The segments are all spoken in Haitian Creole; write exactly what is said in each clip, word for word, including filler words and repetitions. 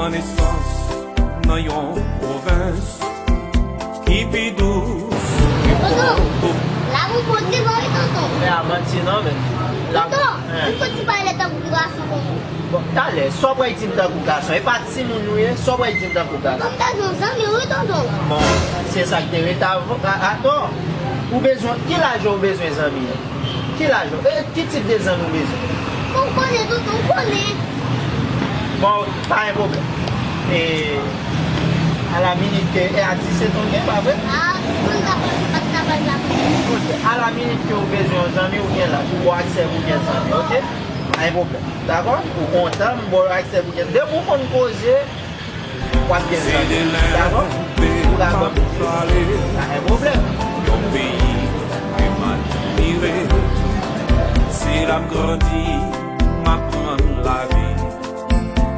Nan nesans, nan yon pwovens ki pi dous, ki pwòp. Tonton, lanmou pote non, wi, tonton. Men a manti non, men. Tonton, ou soti pale tankou gason, tonton. Bon, talè, sa w pral di m tankou gason? E pa timoun ou ye, sa w pral di m tankou gason? Tonton, m ta di yon zanmi, wi, tonton. Bon, se sa k te ret avè w, a, atò. Ou bezwen, ki laj ou bezwen zanmi an? Ki laj ou? E, ki tip de zanmi ou bezwen? Ou konnen, tonton, ou konnen. Bon, pa gen pwoblèm. E, a la minit ke, e a disèt ou gen, pa vre? A, ou konn sa pase, pa t ka pase la. Ok, a la minit ke ou bezwen yon zanmi, ou gen laj, ou gen aksè pou gen zanmi, ok? Pa gen pwoblèm. Dakò? Ou kontan, m ba w aksè pou gen. Depi ou konn koze, w ap gen zanmi. Dakò? Ou dakò? Pa gen pwoblèm. Yon peyi ke m admire, se la m grandi, m aprann lavi.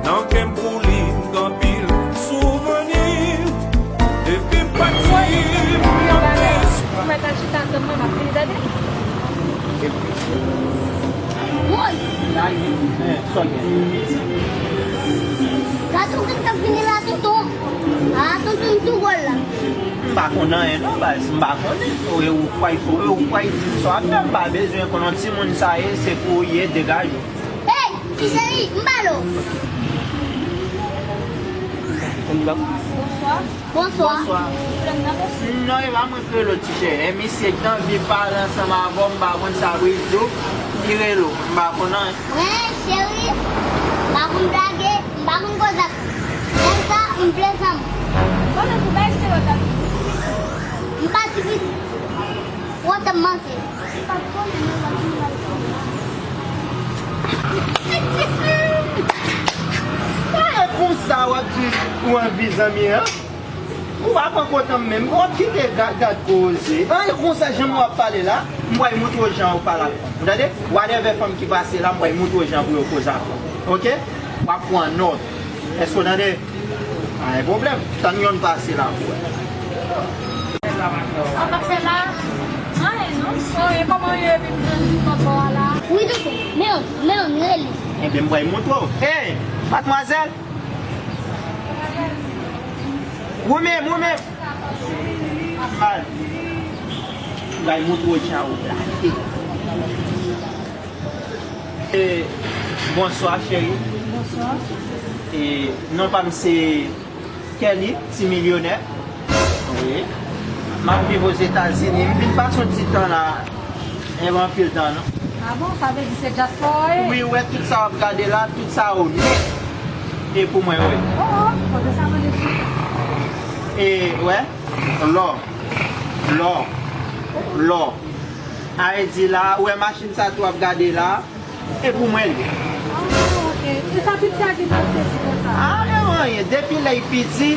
Nan kè m pou li, m gen anpil souvni. Depi m pati, m gen anpil. Ou mèt al chita tann mwen, m ap vini, tande? Woy! Sa gen? Sa gen? Gade yon moun k ap vini la, tonton. A, tonton, m tou gòl la. M pa konn anyen non, baz. M pa konnen. Ou, ou kwè, ou, ou kwè di m sa w ap fè, m pa bezwen konnen. Timoun sa ye, se pou w ye, degaje w. Hey, ti cheri, m pale w. Bonswa. Bonswa. Bonswa. Non, e pa mwen k rele w, ti cheri. E misye k t anvi pale ansanm avè w, m pa konn sa pou l di w, li rele w. M pa konn anyen. Mwen, cheri, m pa konn blage, m pa konn koze ak moun. Lè sa, m vle zanmi. Konnen pou bay se yo ta. M pa ti pitit. Ou te manke. Pa konsa w ap di ou anvi zanmi an. Ou pa pran kontan m menm. W ap kite gad, gad koze. An, e konsa jan w ap pale la, m pral montre w jan w pale ak fanm. Ou tande? Whatever fanm ki pase la, m pral montre w jan pou yo koze ak fanm. Ok? W ap pran nòt. Èske w tande? Pa gen pwoblèm. Tann yonn pase la pou wè. Sa w t ap fè la? Anyen non. Oh, e kòman w ye epi m jwenn papa w la? Wi, tonton. Men, men, rele. Ebyen, m pral montre w. Hey, madmwazèl! Ou menm, ou menm! Mal. M pral montre w jan w plase. E, bonswa, cheri. Bonswa. E, non pa m se Kelly, ti milyonè. Wi. M ap viv Ozetazini. M vin pase yon ti tan la. E pa anpil tan, non. A bon? Sa vle di se dyaspora w ye? Wi, ou wè tout sa w ap gade la, tout sa yo nèt. E pou mwen, wi. Oh, oh, kote sa mande pou? E, wè, lò. Lò. Lò. A vle di la, ou wè machin sa tou w ap gade la, e pou mwen l ye. Ah, ok. E sa piti a ki pral sezi konsa? Ah, e anyen. Depi lè l piti,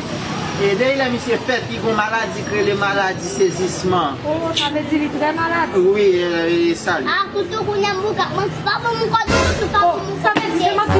e depi lè misye fèt, li gon maladi k rele maladi sezisman. Oh, sa vle di li trè malad? Wi, e, e sa l ye. Ah, toutou kounye a m bouke ak manti. Pa ban m kòd, toutou pa ban m kòd. Oh, sa vle di se manti.